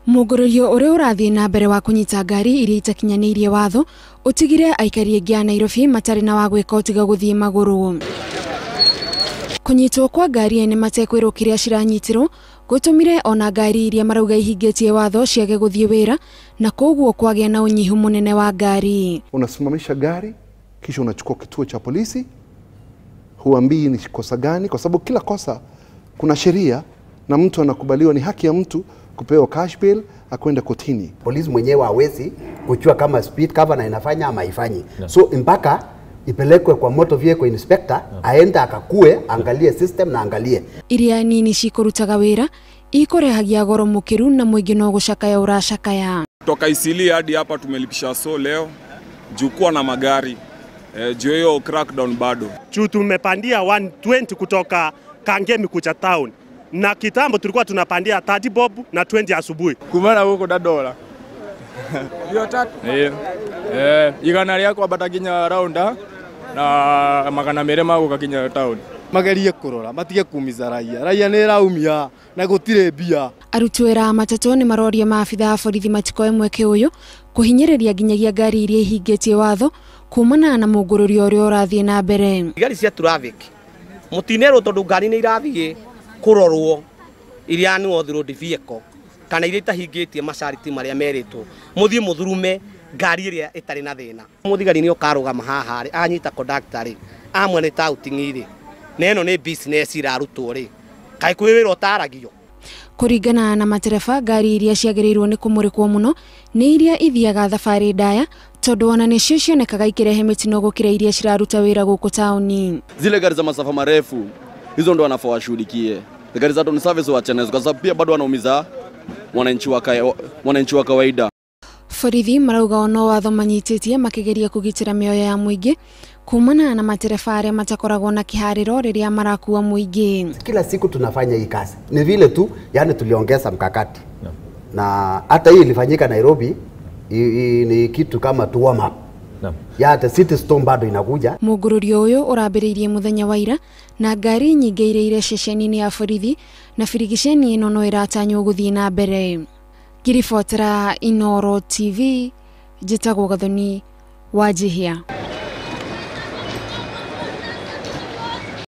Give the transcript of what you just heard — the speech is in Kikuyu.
Mũngũrũrio ũrĩa ũrathiĩ na mbere wa kũnyita ngari iria itakinyanĩirie watho ũtigire aikari aingĩ a Nairobi matarĩ na wa gwĩka ũtiga gũthiĩ magũrũ. Kũnyitwo kwa ngari ene matekwĩrwo kĩrĩa ciranyitirwo gũtũmire ona ngari iria marauga ihingĩtie watho ciage gũthiĩ wĩra na koguo kwagĩa na ũnyihu mũnene wa ngari. Unasimamisha gari kisha unachukua kituo cha polisi, huambii ni kosa gani, kwa sababu kila kosa kuna sheria na mtu anakubaliwa, ni haki ya mtu kupewa cash bail akwenda kotini. Polisi mwenyewe hawezi kujua kama speed governor inafanya ama haifanyi. No. So mpaka ipelekwe kwa motor vehicle inspector, aende akakue, angalie system na angalie. Iria nini cikurutaga wira ikurehagia goro mukiru na muingi no gucakaya uracakaya. Toka Isili hadi hapa tumelipisha so leo jukua na magari juu hiyo crackdown bado. Juu tumepandia 120 kutoka Kangemi kuja town. Na kitambo tulikuwa tunapandia 30 bob na 20 asubuhi. Kumara huko da dola. Hiyo tatu. Igana rĩakwa ambata nginya rounda na magana mere magũka nginya town. Magerie kurora matige kumiza raia. Raia nĩ ĩraumia na gũtirĩ mbia. Aruti wĩra a matatũ nĩ maroria maabitha a borithi matikoe mweke ũyũ kũhinyĩrĩria nginyagia ngari iria ihingĩtie watho kumana na mũngũrũrio ũrĩa ũrathiĩ na mbere. Ngari cia traffic mũtinerwo tondũ ngari nĩ irathiĩ kũrorwo iria nĩ on road vehicle kana iria itahingĩtie macariti marĩa merĩtwo mũthiĩ mũthurume ngari ĩrĩa ĩtarĩ na thĩna. Mũthigari nĩ ũkarũgama haha rĩ anyita conductor rĩ amwe nĩ touting rĩ na ĩno nĩ business irarutwo rĩ kaĩ kwĩ wĩra ũtaragio. Kũringana na matereba ngari iria ciagĩrĩirwo nĩ kũmũrĩkwo mũno nĩ iria ithiaga thabarĩ ndaya tondũ ona nĩcio cionekaga ikĩrehe mĩtino gũkĩra iria ciraruta wĩra gũkũ taũni. Zile gari za masafa marefu hizo ndo wanafaa washughulikie. Gari za town service waachane kwa sababu pia bado wanaumiza wananchi wa kawaida. Borithi marauga ono watho manyitĩtie makĩgeria kũgitĩra mĩoyo ya mũingĩ kumana na matereba arĩa matakoragwo na kĩharĩro rĩrĩa marakua mũingĩ. Kila siku tunafanya hii kazi. Ni vile tu yani tuliongeza mkakati. No. Na hata hii ilifanyika Nairobi ni kitu kama tu warm up. No. Ya hata city storm bado inakuja. Mũngũrũrio ũyũ ũrambĩrĩirie mũthenya wa ira na ngari nyingĩ iria irĩ ceceni-inĩ ya borithi na birigiceni ĩno no ĩratanywo gũthiĩ na mbere. Ngiribotera Inooro TV, njĩtagwo Gathoni Wanjihia.